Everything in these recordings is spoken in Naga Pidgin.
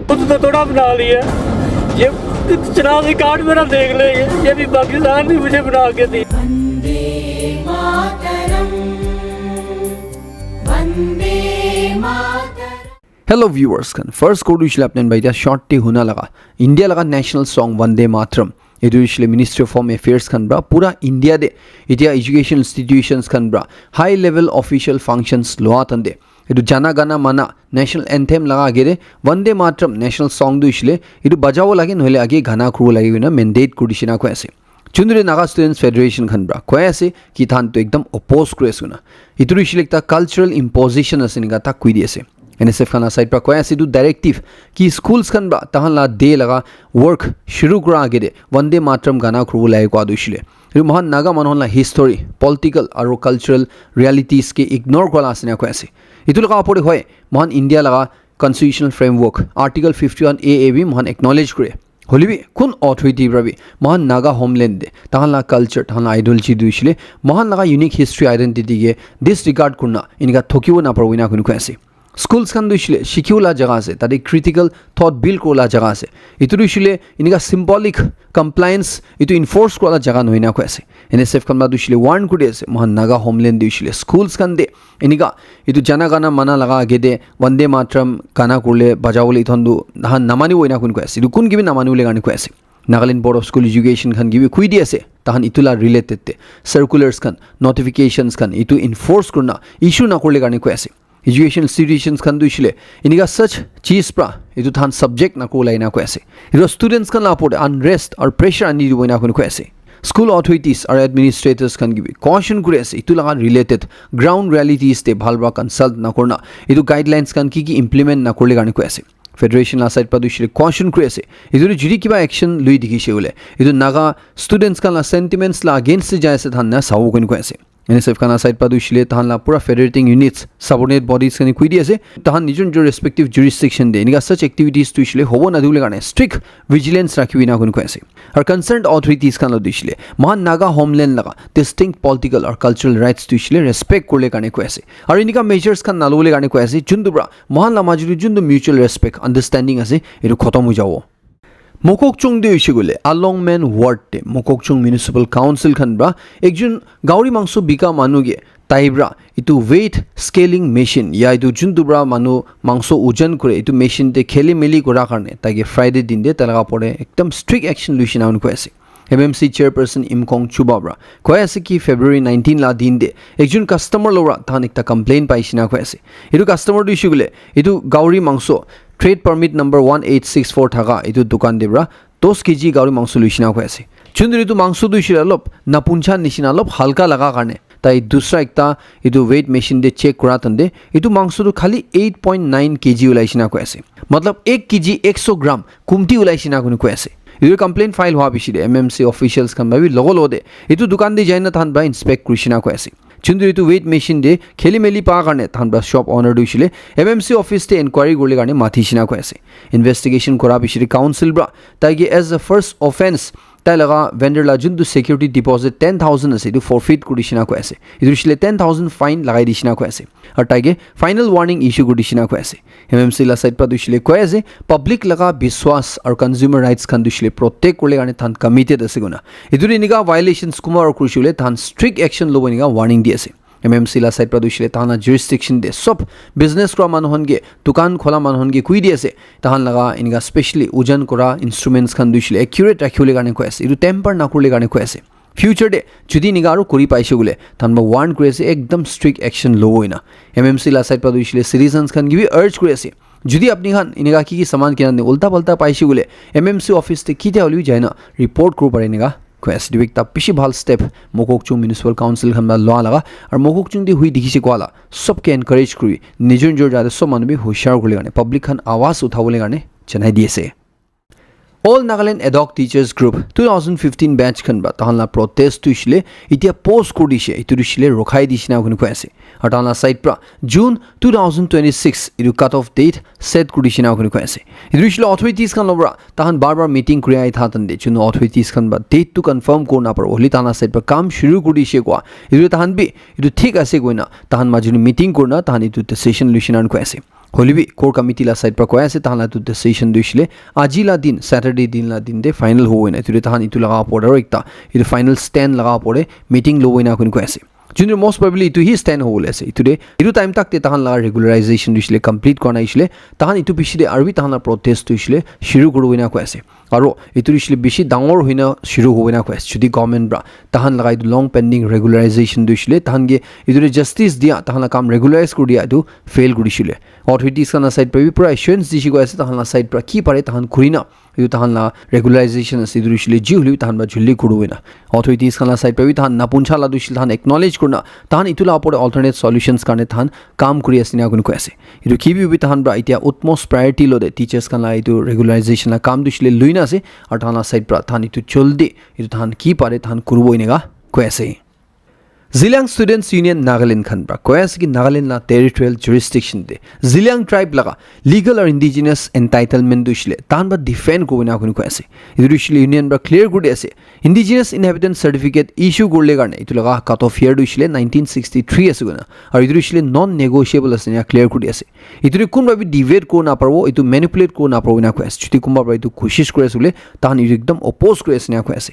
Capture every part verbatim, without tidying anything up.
खुद तो थोड़ा बना लिया। ये चुनाव रिकॉर्ड मेरा देख ले, ये, ये भी पाकिस्तान भी मुझे बना के दी। वंदे मातरम, वंदे मातरम। Hello viewers khan, first kodu shile apne baita short te huna laga India laga national song Vande Mataram. Etu hoishe le Ministry of Home Affairs khan pra pura India te etia education institutions khan pra high level official functions loa tante etu Jana Gana Mana national anthem laga age te Vande Mataram national song tu hoishe le etu bajabo lage nohole age gana kuribo lage koina mandate kuri dishina koi ase. Chundri Naga Students Federation khan pra koi ase ki than tu ekdam oppose kuri ase koina. Etu tu hoishe le ekta cultural imposition ase enika tak koi di ase. N S F khan la side pra koi ase etu directive ki schools khan pra tahan la day laga work shuru kura age te Vande Mataram gana kuribo lage koi tu hoishe le. Etu mohan Naga manu khan la history, political aru cultural realities ke ignore kura la ase na koi ase. Etu laga opor te hoi, mohan India laga constitutional framework, Article fifty-one A A bi mohan acknowledge kure. Hoile bi kun authority pra bi mohan Naga homeland te tahan la culture, tahan la ideology tu hoishe le mohan laga unique history identity ke disregard kurna enika thokibo naparibo ena koi koi ase. Schools khan tu hoishe le shikhibo la jaga ase, tate critical thought build kuribo la jaga ase. Etu tu hoishe le enika symbolic compliance etu enforce kuribo la jaga nohoi na koi ase. N S F khan pra tu hoishe le warn kuri ase, mohan Naga homeland tu hoishe le schools khan te enika etu Jana Gana Mana laga age te Vande Mataram gana kurle bajabole etu khan tu tahan namanibo ena koi koi ase. Etu kun ke bi namanibo le karne koi ase. Nagaland Board of School Education khan ke bi koi di ase, tahan etu la related te circulars khan, notifications khan etu enforce kurna issue nakurle karne koi ase. Education institutions khan tu hoishe le enika such cheez pra etu tahan subject nakurbo lage na koi ase. Etu students khan la opor te unrest aru pressure ani dibo ena koi koi ase. School authorities aru administrators khan ke bi caution kuri ase etu laga related ground realities te bhal pra consult nakurna etu guidelines khan ki ki implement nakurle karne koi ase. Federation la side pra tu hoishe le caution kuri ase. Etu tu jodi kiba action lui dikhi she hoile etu Naga students khan la sentiments la against te jai ase tahan na sabo koi koi ase. N S F khan la side pra tu hoishe le tahan la pura federating units, subordinate bodies khan koi di ase. Tahan nijor nijor respective jurisdiction te enika such activities tu hoishe le hobo na dibole karne strict vigilance rakhibo ena koi koi ase. Aru concerned authorities khan la tu hoishe le mohan Naga homeland laga distinct political aru cultural rights tu hoishe le respect kurle karne koi ase. Aru enika measures khan nalobole karne koi ase, juntu pra mohan la majot te juntu mutual respect, understanding ase, etu khotom hoi jabo. Mokokchung te hoishe koile, Alongmen Ward te Mokokchung Municipal Council khan pra ekjon gauri mangso bika manu ke tai pra etu weight scaling machine ya etu juntu pra manu mangso ojan kure etu machine te kheli meli kura karne tai ke Friday din te tai laga opor te ekdam strict action lui shina koi ase. M M C chairperson Imkong Chuba pra koi ase ki February nineteen la din te ekjon customer lo pra tahan ekta complaint pai shina koi ase. Etu customer tu hoishe koile etu gauri mangso trade permit number one eight six four thaka etu dukan te pra dos K G gauri mangso lui shina koi ase. Juntu etu mangso tu hoishe le olop napuncha nishina olop halka laga karne tai dusra ekta etu weight machine te check kura tante etu mangso tu khali eight point nine K G ulai shina koi ase. Matlab ek K G ekso gram kumti ulai shina koi koi ase. Etu complaint file hua piche te M M C officials khan pra bi logo logo te etu dukan te jai na tahan pra inspect kuri shina koi ase. Juntu etu weight machine te kheli meli pa karne tahan pra shop owner tu hoishe le M M C office te inquiry kurle karne mati shina koi ase. Investigation kura piche te council pra tai ke as a first offence tai laga vendor la juntu security deposit ten thousand ase etu forfeit kuri shina koi ase. Etu hoishe le ten thousand fine lagai di shina koi ase. Aru tai ke final warning issue kuri di shina koi ase. M M C la side pra tu hoishe le koi ase public laga biswas aru consumer rights khan tu hoishe le protect kurle karne tahan committed ase koina. Etu te enika violations kunba aru kurishe koile tahan strict action lobo enika warning di ase. M M C la side pra tu hoishe le tahan la jurisdiction te sob business kura manu khan ke, dukan khola manu khan ke koi di ase, tahan laga enika specially ojan kura instruments khan tu hoishe le accurate rakhiwole karne koi ase, etu tamper nakurle karne koi ase. Future te jodi enika aru kuri paishe koile tahan pra warn kuri ase, ekdam strict action lobo ena. M M C la side pra tu hoishe le citizens khan ke bi urge kuri ase, jodi apni khan enika ki ki saman kina de ulta palta paishe koile M M C office te kitia hoile bi jai na report kuribo pare enika koi ase. Etu ekta bishi bhal step Mokokchung Municipal Council khan pra loa laga aru Mokokchung te hui dikhi se koa la sob ke encourage kuri nijor nijor jaga te sob manu bi hushar kuribole karne public khan awaz uthabole karne janai di ase. All Nagaland Ad Hoc Teachers Group two thousand fifteen batch khan pra tahan la protest tu hoishe le itia post kuri dishe, itu tu hoishe le rokhai dishe na koi ase. Aru tahan la side pra June two thousand twenty-six itu cut off date set kuri dishe na koi ase. Itu hoishe le authorities khan lo pra tahan bar bar meeting kuri ahi tha tande, jun authorities khan pra date tu confirm kuri na paro holi tahan la side pra kam shuru kuri dishe koi. Itu tahan bi itu thik ase koina tahan majuni meeting kurina tahan itu decision luishe na koi ase. Holi bi core committee la side pra koi ase, tahan la itu decision tu hoishe le aji la din, Saturday din la din te final hobo ena. Itu te tahan itu laga opor te aro ekta, itu final stand laga opor te meeting lobo ena koi ase. Juntu most probably itu hi stand hobo le ase. Itu te, itu time tak te tahan laga regularization tu hoishe le complete kora nai hoishe le, tahan itu piche te aru bi tahan la protest tu hoishe le shuru kuri bo ena koi ase. Aro itu tu hoishe le bishi dangor hoina shuru hobo ena koi ase. Jodi government pra tahan laga itu long pending regularization tu hoishe le, tahan ke itu te justice dia, tahan la kam regularize kuri dia itu fail kuri dishe le. Authorities khan la side pra bi pura assurance dishe koi ase, tahan la side pra ki pare tahan kurina, itu tahan la regularization ase, itu hoishe le ji holi bi tahan pra juldi kuri bo ena. Authorities khan la side pra bi tahan napuncha la tu hoishe le tahan acknowledge kurina, tahan itu la opor te alternate solutions karne tahan kam kuri ase ena koi ase. Itu ki bi hobi tahan pra itia utmost priority lo te teachers khan la itu regularization la kam tu hoishe le luina ase, aru tahan la side pra tahan itu juldi itu tahan ki pare tahan kuri bo eneka koi ase. Zeliang Students Union Nagaland khan pra koi ase ki Nagaland la territorial jurisdiction te Zeliang tribe laga legal or indigenous entitlement tu hoishe le tahan pra defend kuri bo ena koi ase. Itu tu hoishe le union pra clear kuri ase. Indigenous inhabitant certificate issue kurle karne itu laga cut off year tu hoishe le nineteen sixty-three ase koina. Aru itu tu hoishe le non negotiable ase ena clear kuri ase. Itu te kunba bi deviate kuri na paribo, itu manipulate kuri na paribo ena koi ase. Jodi kunba pra itu koshish kuri ase bole, tahan itu ekdam oppose kuri ase ena koi ase.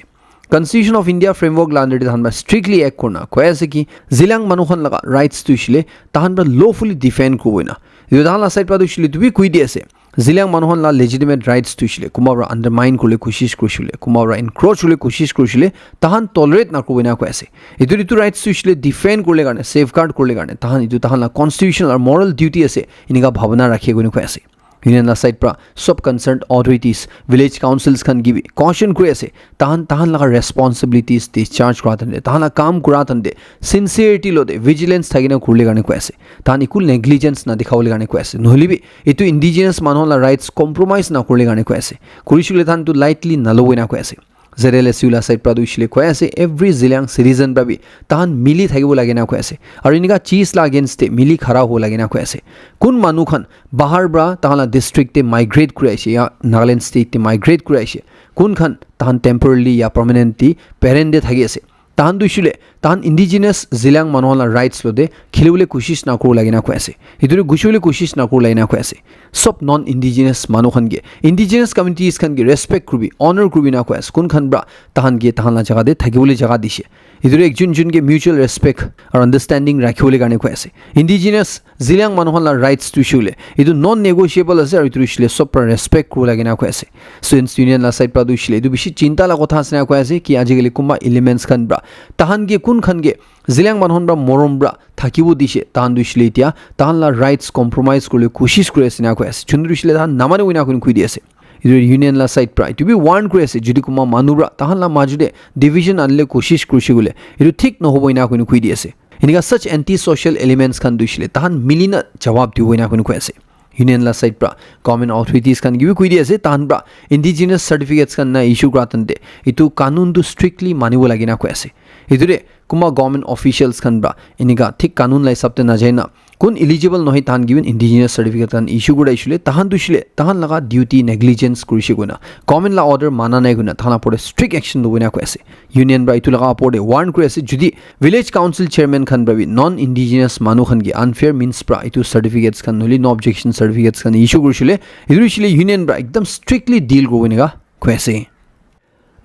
Constitution of India framework la under te tahan pra strictly act kurina koi ase ki Zeliang manu khan laga rights tu hoishe le tahan pra lawfully defend kuri bo ena. Itu tahan la side pra tu hoishe le itu bi koi di ase. Zeliang manu khan la legitimate rights tu hoishe le kunba pra undermine kurle koshish kuri dishe le, kunba pra encroach kurle koshish kuri dishe le, tahan tolerate na kuri bo ena koi ase. Itu, itu rights tu hoishe le defend kurle karne, safeguard kurle karne, tahan itu tahan la constitutional aru moral duty ase, eneka bhabana rakhi koi ase. Union la side pra sob concerned authorities, village councils khan ke bi caution kuri ase, tahan, tahan laga responsibilities discharge kura tande, tahan la kam kura tande, sincerity lo te vigilance thakina kurle karne koi ase. Tahan eku negligence na dikhabole karne koi ase. Nohole bi, itu indigenous manu la rights compromise na kurle karne koi ase. Kuri dishe le tahan itu lightly na lobo ena koi ase. Z L S U la side pra tu hoishe le koi ase, every Zeliang citizen pra bi tahan mili thakibo lage na koi ase. Aru eneka cheez la against te mili khara hobo lage na koi ase. Kun manu khan bahar pra tahan la district te migrate kuri aise ya Nagaland state te migrate kuri aise, kun khan tahan temporarily ya permanently parent te thaki ase, tahan tu hoishe le tahan indigenous Zeliang manu la rights lo te khilibole koshish na kuri bo lage na koi ase. Itu te gushi bole koshish na kuri bo lage na koi ase. Sob non indigenous manu khan ke, indigenous communities khan ke respect kuribi, honor kuribi na koi ase. Kun khan pra tahan ke tahan la jaga te thakibole jaga dishe. Itu te ekjun jun ke mutual respect aru understanding rakhibole karne koi ase. Indigenous Zeliang manu khan la rights tu hoishe le itu non negotiable ase aru itu hoishe le sob pra respect kuri bo lage na koi ase. Students Union la side pra tu hoishe le itu bishi chinta la kotha ase na koi ase ki ajikali kunba elements khan pra tahan ke kun khan ke Zeliang manu khan pra morom pra thakibo dishe, tahan tu hoishe le itia tahan la rights compromise kurle koshish kuri ase na koi ase. Juntu hoishe le tahan namani bo ena koi di ase. Itu union la side pra itu bi warn kuri ase, jodi kunba manu pra tahan la maju te division anle koshish kurishe koile, itu thik nohobo ena koi di ase. Eneka such anti-social elements khan tu hoishe le tahan mili na jawab dibo ena koi ase. Union la side pra government authorities khan ke bi koi di ase, tahan pra indigenous certificates khan na issue kura tante itu kanun tu strictly manibo lage na koi ase. Itu te kunba government officials khan pra eneka thik kanun la hisab te najai na kun eligible nohoi tahan ke bi indigenous certificate khan issue kura issue le tahan tu hoishe le tahan laga duty negligence kurishe koina government la order mana nai koina tahan la opor te strict action lobo ena koi ase. Union pra itu laga opor te warn kuri ase, jodi village council chairman khan pra bi non indigenous manu khan ke unfair means pra itu certificates khan nohole no objection certificates khan issue kurishe le, itu hoishe le union pra ekdam strictly deal kuribo eneka koi ase.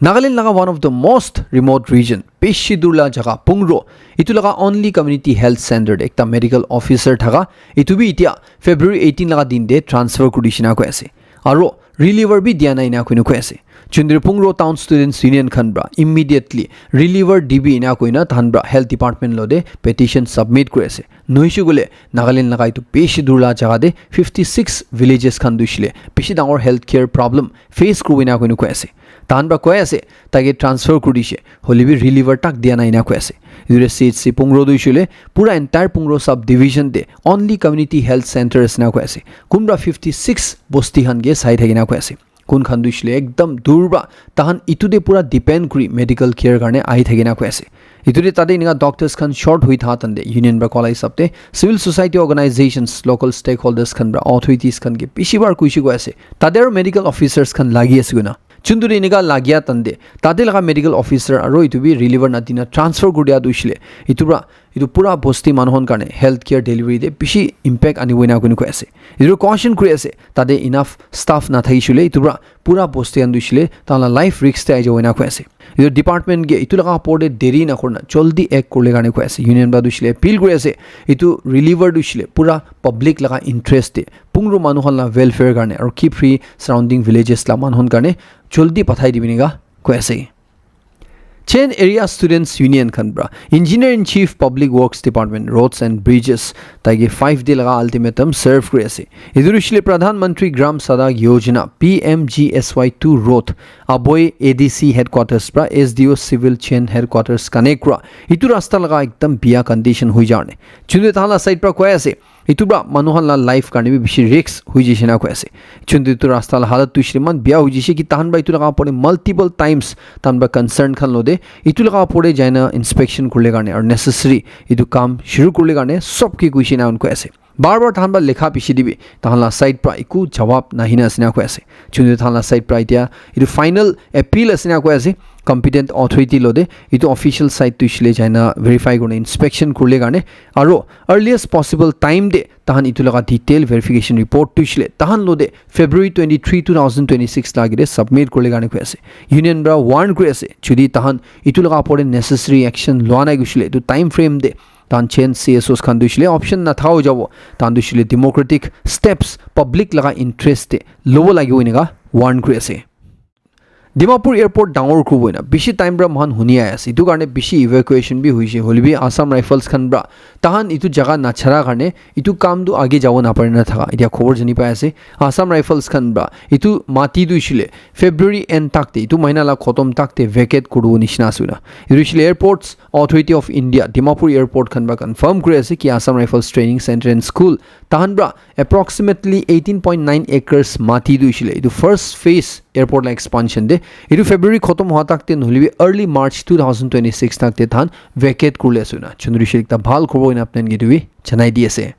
Nagaland laga one of the most remote region, bishi dur la jaga Pungro, itu laga only community health center te ekta medical officer thaka, itu bi itia February eighteen laga din te transfer kuri dishe na koi ase. Aro reliever bi dia nai ena koi na koi ase. Chundri Pungro Town Students Union khan pra immediately reliever dibi ena koina tahan pra health department lo te petition submit kuri ase. Nohoishe koile Nagaland laga itu bishi dur la jaga te fifty six villages khan tu hoishe le bishi dangor health care problem face kuribo ena koi na koi ase. Tahan pra koi ase, taike transfer kuri dishe, hoile bi reliever tak dia nai ena koi ase. Itu te C H C Pungro tu hoishe le pura entire Pungro sub division te only community health center ase na koi ase. Kunba fifty six bosti khan ke sai thaki na koi ase. Kun khan tu hoishe le ekdam dur pra tahan itu te pura depend kuri medical care karne ahi thakina koi ase. Itu te tate enika doctors khan short hui tha tande union pra kola hisab te civil society organizations, local stakeholders khan pra authorities khan ke bishi bar kuishi koi ase. Tate aro medical officers khan lagi ase koina. Chuntu te enika lagia tande tate laga medical officer aro itu bi reliever na dina transfer kuri dia tu hoishe le itu pra itu pura bosti manu khan karne health care delivery te bishi impact ani wena kuni koi ase. Itu caution kuri ase, tate enough staff na thaki shule itu pra pura bosti khan tu hoishe le tahan la life risk te ahi jabo ena koi ase. Itu department ke itu laga opor te deri na kurna joldi act kurle karne koi ase. Union pra tu hoishe le appeal kuri ase, itu reliever tu hoishe le pura public laga interest te pungru manu khan la welfare karne aro Kiphire surrounding villages la manu khan karne joldi pathai dibi nika koi ase. Chin Area Students Union khan pra Engineer in Chief Public Works Department, Roads and Bridges taike five day laga ultimatum serve kuri ase. Etu hoishe le Pradhan Mantri Gram Sadak Yojana, P M G S Y two road, Aboi A D C headquarters pra S D O Civil Chin headquarters connect kura itu rasta laga ekdam biya condition hui jar ne. Chunde tahan la side pra koi ase, itu pra manu khan la life karne bi bishi risk hui jishe na koi ase. Chunde itu rasta la halat tu shriman biya hui jishe ki tahan pra itu laga opor te multiple times tahan pra concern khan lo de itu laga opor te jaina inspection kurle karne aru necessary itu kam shuru kurle karne sob ki kuishe na koi ase. Bar bar tahan pra lekha bishi dibi tahan la side pra eku jawab nahina ase na koi ase. Chunde tahan la side pra itia itu final appeal ase na koi ase. Competent authority lo de itu official side tu hoishe le jaina verify kurna inspection kurle karne aro earliest possible time te tahan itu laga detail verification report tu hoishe le tahan lo de February twenty-three, two thousand twenty-six lagi de submit kurle karne koi ase. Union pra warn kuri ase, jodi tahan itu laga opor te necessary action lua nai hoishe le itu time frame te tahan Chin C S Os khan tu hoishe le option na thao jabo, tahan tu hoishe le democratic steps public laga interest te lobo lagi hoine ka warn kuri ase. Dimapur airport dangor kuribo na bishi time pra mohan huni ai ase. Itu karne bishi evacuation bi hoise. Hoile bi Assam Rifles khan pra tahan itu jaga nachara karne itu kam tu age jabo napare na thaka. Itia khobor jani pai ase. Assam Rifles khan pra itu mati tu hoishe le February end tak te, itu mahina la khotom tak te vacate kuribo nishina ase na. Itu hoishe le Airports Authority of India, Dimapur airport khan pra confirm kuri ase ki Assam Rifles Training Center and School tahan pra approximately eighteen point nine acres mati tu hoishe le itu first phase airport la expansion de itu February khotom hua tak te nohole bi early March two thousand twenty-six tak te tahan vacate kurle ase na. Chunde hoishe le ekta bhal khobor ena apni khan ke itu bi janai di ase.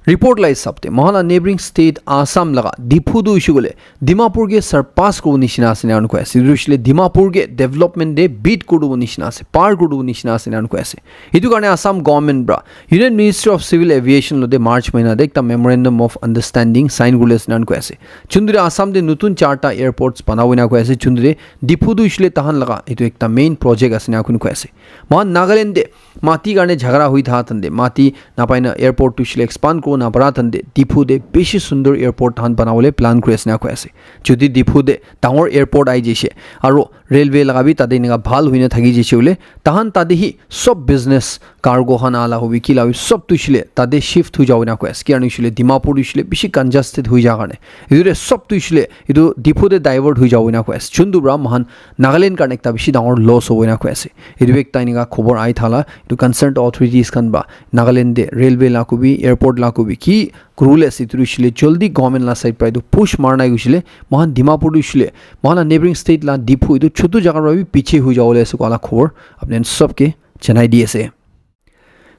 Report la hisab te mohan la neighboring state Assam laga Diphu tu hoishe koile Dimapur ke surpass kuribo nishina ase ena koi ase. Itu hoishe le Dimapur ke development te beat kuribo nishina ase, par kuribo nishina ase ena koi ase. Itu karne Assam government pra Union Ministry of Civil Aviation lo de March mahina de ekta memorandum of understanding sign kurle ase ena koi ase. Chunde Assam de nutun charta airports banabo ena koi ase. Chunde Diphu tu hoishe le tahan laga itu ekta main project ase ena koi ase. Mohan Nagaland de mati karne jhagara hui tha tande mati napai na airport tu hoishe le expand kuribo napara tande Diphu de bishi sundur airport tahan banabole plan kuri ase na koi ase. Jodi Diphu de dangor airport ai jishe aro railway laga bi tate enika bhal hoina thaki jishe hoile tahan tate hi sob business cargo khan ala hobi ki la hobi sob tu hoishe le tate shift hui jabo na koi ase. Ki karne hoishe le Dimapur tu hoishe le bishi congested hui ja karne. Itu de sob tu hoishe le itu Diphu de divert hui jabo na koi ase. Chunde pra mohan Nagaland karne ekta bishi dangor loss hobo ena koi ase. Etu bi ekta enika khobor ahi thala, etu concerned authorities khan pra Nagaland de railway la kubi, airport la kubi, ki kuribole ase etu hoishe le joldi government la side pra etu push mara nai hoishe le, mohan Dimapur tu hoishe le, mohan la neighboring state la Diphu etu chotu jaga pra bi piche hoi jabo le ase koa la khobor apni khan sob ke janai di ase.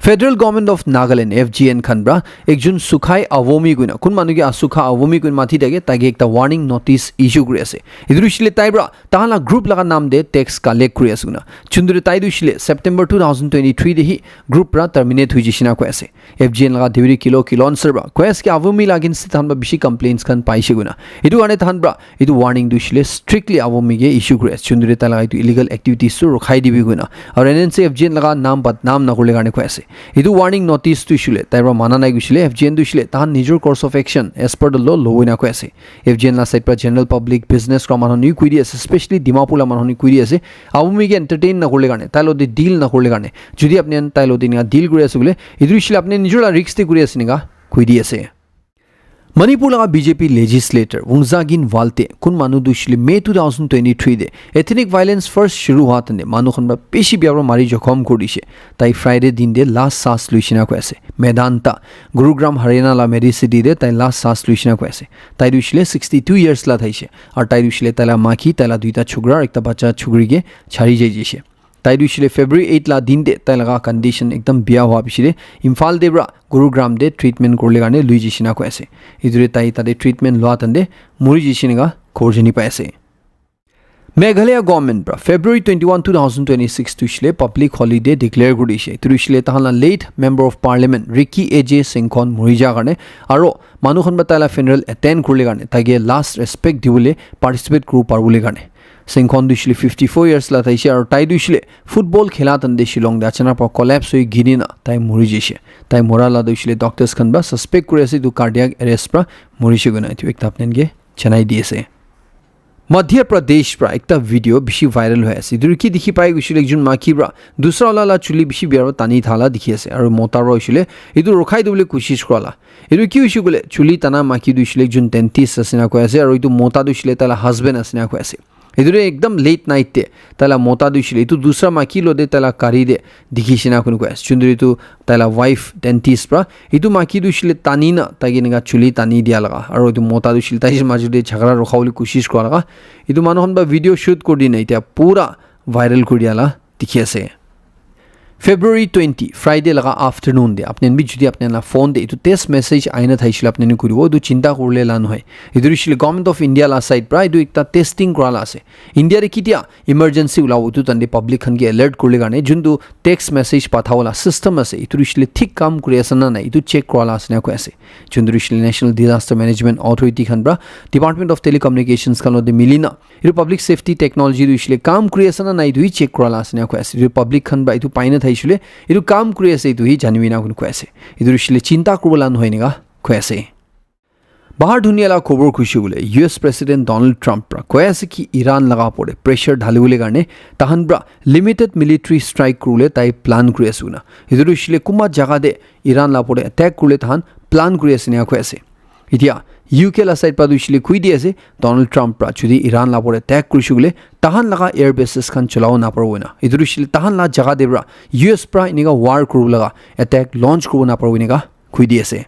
Federal Government of Nagaland, F G N khan pra ekjon Sukhai Awomi koina, kun manu ke Asukha Awomi koina mati thake, taike ekta warning notice issue kuri ase. Etu hoishe le tai pra tahan la group laga naam de tax collect kuri ase koina. Chunde tai tu hoishe le September two thousand twenty-three de hi group pra terminate hui jishe na koi ase. F G N laga deputy Kilo Kilonser pra koi ase ki Awomi la against de tahan pra bishi complaints khan paishe koina. Etu karne tahan pra etu warning tu hoishe le strictly Awomi ke issue kuri ase. Chunde tai laga etu illegal activities tu rukhai dibi koina. Aru N N C F G N laga naam badnaam nakuribole karne koi ase. Etu warning notice tu hoishe le tai pra mana nai hoishe le F G N tu hoishe le tahan nijor course of action as per the law lobo ena koi ase. F G N la side pra general public business kura manu khan ni koi di ase, especially Dimapur la manu khan ni koi di ase. Awomi ke entertain nakuribole karne, tai lo de deal nakuribole karne. Jodi apni khan tai lo de enika deal kuri ase bole, etu hoishe le apni nijor la risk de kuri ase enika koi di ase. Manipur laga B J P legislator Wungzagin Walte kun manu tu hoishe le May two thousand twenty-three te ethnic violence first shuru hua tande manu khan ba bishi bia para mari jokhom kuri dishe. Tai Friday din te last saas luishe na koi ase. Medanta, Gurugram, Haryana la Medicity te tai last saas luishe na koi ase. Tai tu hoishe le sixty-two years la thaishe. Aru tai tu hoishe le tai la maki, tai la duita chokra, ekta bacha chokri ke chari jai jishe. Tai tu hoishe le February eight la din te tai laga condition ekdam bia hua piche te Imphal te para Gurugram te treatment kurle karne lui jishe na koi ase. Etu te tai tate treatment lua tande muri jishe na ka khobor jani pai ase. Meghalaya government para February twenty-one, two thousand twenty-six tu hoishe le public holiday declare kuri dishe. Etu hoishe le tahan la late member of parliament Ricky A J Sengkhon muri ja karne aro manu khan ba tai la funeral attend kurle karne tai ke last respect dibole participate kuri paribole karne. Sengkhon tu hoishe le fifty-four years la thaishe aro tai tu hoishe le football khela tande Shillong te achana para collapse hoi giri na tai muri jishe. Tai mora la tu hoishe le doctors khan ba suspect kuri ase tu cardiac arrest para muri jishe koina etu ekta apni khan ke janai di ase. Madhya Pradesh pra ekta video bishi viral hoi ase. Etu ki dikhi pai koishe le ekjon maki pra dusra wala la chuli bishi bia pra tani thala dikhi ase. Aru mota pra hoishe le etu rokhai dibole koshish kura la. Etu ki hoishe koile chuli tana maki tu hoishe le ekjon dentist ase na koi ase. Aru etu mota tu hoishe le taila husband ase na koi ase. Etu tu ekdam late night te taila mota tu hoishe le etu dusra maki lo te taila gari te dikhi shina koi ase. Chundri tu taila wife dentist pra etu maki tu hoishe le tani na tai ke eneka chuli tani dia laga aru etu mota tu hoishe le tai majo te jhagara rukha bole koshish kura laga etu manu khan pra video shoot kuri dina etia pura viral kuri dia la dikhi ase. February twenty, Friday laga afternoon te apni khan bi jodi apni khan la phone te etu text message aina thaishe le apni khan kuribo etu chinta kurle la nohoi. Etu hoishe le Government of India la side pra etu ekta testing kura la ase. India te ketia emergency ulabo etu tande public khan ke alert kurle karne juntu text message pathabo la system ase etu hoishe le thik kam kuri ase na nai etu check kura la ase na koi ase. Juntu hoishe le National Disaster Management Authority khan pra Department of Telecommunications khan lo te mili na etu public safety technology tu hoishe le kam kuri ase na nai etu hi check kura la ase na koi ase. Etu public khan pra etu pai na thaishe le etu kam kuri ase etu hi janibi na koi ase. Etu hoishe le chinta kuribo la nohoi eneka koi ase. Bahar dunia la khobor khushi bole U S President Donald Trump pra koi ase ki Iran laga opor te pressure dhali bole karne tahan pra limited military strike kuribole tai plan kuri ase koina. Etu tu hoishe le kunba jaga te Iran la opor te attack kuribole tahan plan kuri ase ena koi ase. Etia U K la side pra tu hoishe le koi di ase Donald Trump pra jodi Iran la opor te attack kurishe koile tahan laga air bases khan cholabo naparibo koina. Etu tu hoishe le tahan la jaga te pra U S pra eneka war kuribo laga attack launch kuribo naparibo eneka koi di ase.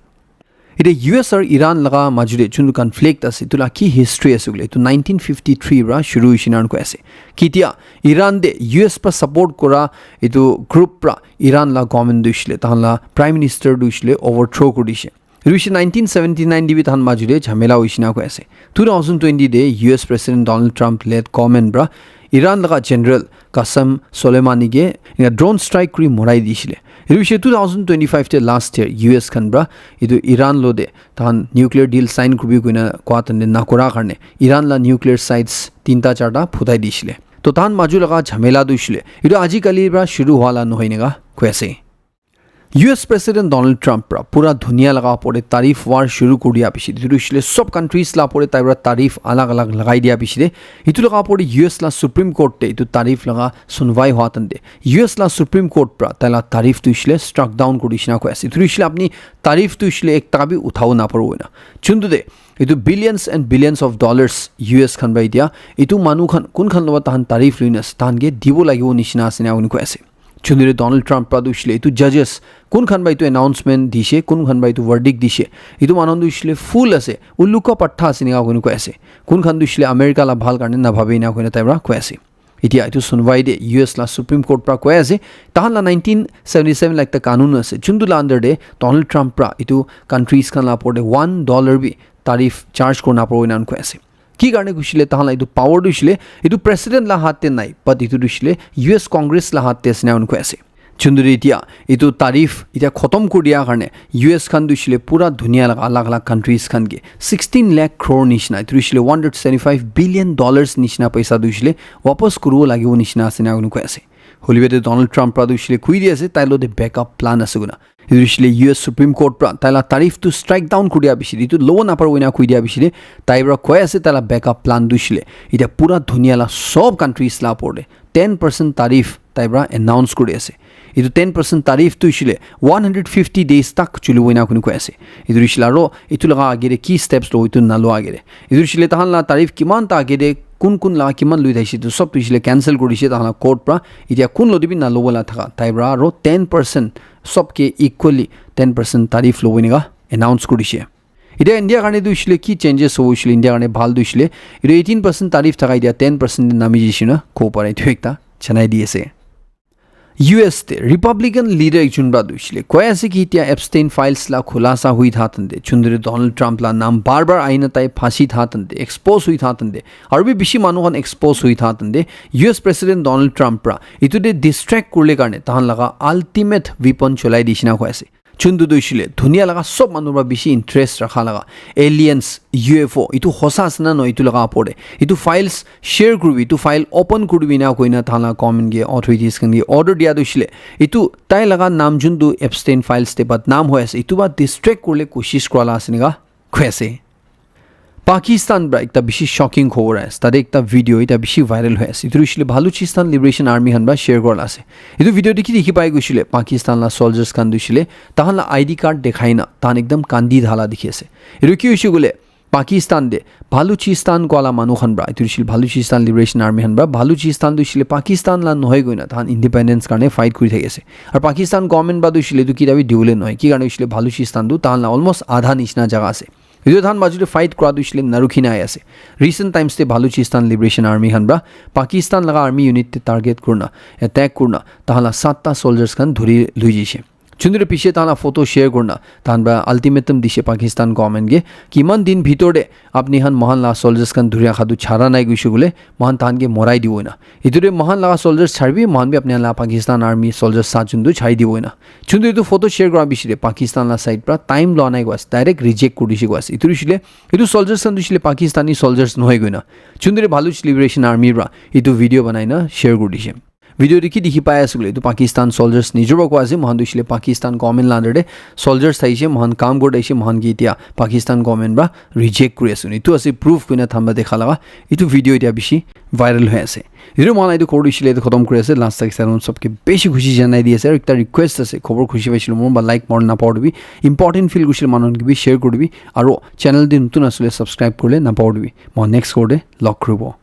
Etia U S aru Iran laga majo te juntu conflict ase, etu la ki history ase koile, etu nineteen fifty-three pra shuru hoishe na koi ase. Ketia Iran te U S pra support kura etu group pra Iran la government tu hoishe le, tahan la prime minister tu hoishe le overthrow kuri dishe. Etu hoishe nineteen seventy-nine te bi tahan majo te jhamela hoishe na koi ase. Two thousand twenty te U S President Donald Trump led government pra Iran laga general Qasem Soleimani ke eneka drone strike kuri morai dishile. Etu hoishe two thousand twenty-five te last year U S khan pra etu Iran lo te tahan nuclear deal sign kuribi koina koa tande nakura karne Iran la nuclear sites tinta charta phutai dishile. To tahan majo laga jhamela tu hoishe le etu ajikali pra shuru hua la nohoi eneka koi ase. U S President Donald Trump pra pura dunia laga opor te tariff war shuru kuri dia piche te, etu tu hoishe le sob countries la opor te tai pra tariff alag alag lagai dia piche te, etu laga opor te U S la Supreme Court te etu tariff laga sunwai hua tande, U S la Supreme Court pra tai la tariff tu hoishe le struck down kuri dishe na koi ase. Etu tu hoishe le apni tariff tu hoishe le ekta bi uthabo naparibo koina. Juntu te etu billions and billions of dollars U S khan pra etia etu manu khan kun khan lowa tahan tariff lui na ase, tahan ke dibo lagibo nishina ase ena koi ase. Chundri Donald Trump pra tu hoishe le etu judges kun khan pra etu announcement dishe, kun khan pra etu verdict dishe, etu manu tu hoishe le fool ase, ullu ka pattha ase eneka koi ase. Kun khan tu hoishe le America la bhal karne na bhabe eneka koi tai pra koi ase. Etia etu sunwai te U S la Supreme Court pra koi ase, tahan la nineteen seventy-seven la ekta kanun ase, juntu la under te Donald Trump pra etu countries khan la opor te one dollar bi tariff charge kurina paribo eneka koi ase. Ki karne koishe le tahan la etu power tu hoishe le etu president la hath te nai, but etu tu hoishe le U S Congress la hath te ase ena koi ase. Juntu etia etu tariff etia khotom kuri dia karne U S khan tu hoishe le pura dunia laga alag alag countries khan ke sixteen lakh crore nishina, etu hoishe le one hundred seventy-five billion dollars nishina paisa tu hoishe le wapas kuribo lagibo nishina ase ena koi ase. Hoilebi etu Donald Trump pra tu hoishe le koi di ase, tai lo te backup plan ase koina. Etu hoishe le U S Supreme Court pra tai la tariff tu strike down kuri dia piche te, etu lobo naparibo ena koi dia piche te, tai pra koi ase tai la backup plan tu hoishe le etia pura dunia la sob countries la opor te ten percent tariff tai pra announce kuri ase. Etu ten percent tariff tu hoishile one hundred fifty days tak chulibo ena kuni koi ase. Etu hoishile aro etu laga age de ki steps lo etu nalo age de. Etu hoishile tahan la tariff kiman ta age de kun kun la kiman lui thaise etu sob tu hoishile cancel kuri dishe tahan la court pra. Etia kun lo de bi nalo wala thaka tai pra aro ten percent sob ke equally ten percent tariff lo ena announce kuri dishe. Etia India karne tu hoishile ki changes hobo hoishile India karne bhal tu hoishile etu eighteen percent tariff thaka etia ten percent de nami jishe na ko pare etu ekta janai di ase. U S te Republican leader ekjon pra tu hoishile koi ase ki etia Epstein files la khulasa hui tha tante chundre Donald Trump la naam bar bar aina tai phasi tha tante expose hui tha tante aru bi bishi manu khan expose hui tha tante U S President Donald Trump pra etu de distract kurle karne tahan laga ultimate weapon cholai dishe na koi ase. Chuntu tu hoishile dunia laga sob manu pra bishi interest rakha laga aliens, U F O etu hosa ase na no etu laga opor de etu files share kuribi etu file open kuribi na koina tahan la government ke authorities khan ke order dia tu hoishile etu tai laga naam juntu Epstein files te badnaam hoi ase etu ba distract kurle koshish kura la ase nika koi ase. Pakistan pra ekta bishi shocking khobor ase. Tate ekta video eta bishi viral hoi ase. Etu hoishile Baluchistan Liberation Army khan pra share kora la ase. Etu video te ki dikhi pai koishile Pakistan la soldiers khan tu hoishile tahan la I D card dekhai na tahan ekdam kandi thala dikhi ase. Etu ki hoishe koile Pakistan de Baluchistan koa la manu khan pra etu hoishile Baluchistan Liberation Army khan pra Baluchistan tu hoishile Pakistan la nohoi koina tahan independence karne fight kuri thaki ase. Aru Pakistan government pra tu hoishile etu kita bi diwole nohoi ki karne hoishile Baluchistan tu tahan la almost adha nishina jaga ase. Etu tahan majo te fight kura tu hoishile narukhi na ahi ase. Recent times te Baluchistan Liberation Army khan pra Pakistan laga army unit te target kurna attack kurna tahan la satta soldiers khan dhuri lui jishe. Chundre piche tahan la photo share kurna tahan pra ultimatum dishe Pakistan government ke kiman din bhitor de apni khan mohan la soldiers khan dhuri rakha tu chara nai koishe koile mohan tahan ke morai dibo na. Etu de mohan laga soldiers charibi mohan bi apni khan la Pakistan army soldiers sat juntu chari dibo na. Chundre etu photo share kura bishi de Pakistan la side pra time lua nai koi ase direct reject kuri dishe koi ase. Etu hoishile etu soldiers khan tu hoishile Pakistani soldiers nohoi koina chundre Baluch Liberation Army pra etu video banai na share kuri dishe. Video te ki dikhi pai ase koile etu Pakistan soldiers nijor pra koi ase mohan tu hoishile Pakistan government la under te soldiers thaishe mohan kam kuri thaishe mohan ke etia Pakistan government pra reject kuri ase etu ase proof koina thanba dekha laga etu video etia bishi viral hoi ase. Etu mohan etu kori dishe etu khotom kuri ase last tak saron sob ke bishi khushi janai di ase aru ekta request ase khobor khushi paishe mon ba like mor na pao dibi important feel kurishe manu ke bi share kuri dibi aru channel te notun asile subscribe kurile na pao dibi mohan next kor te log kuribo.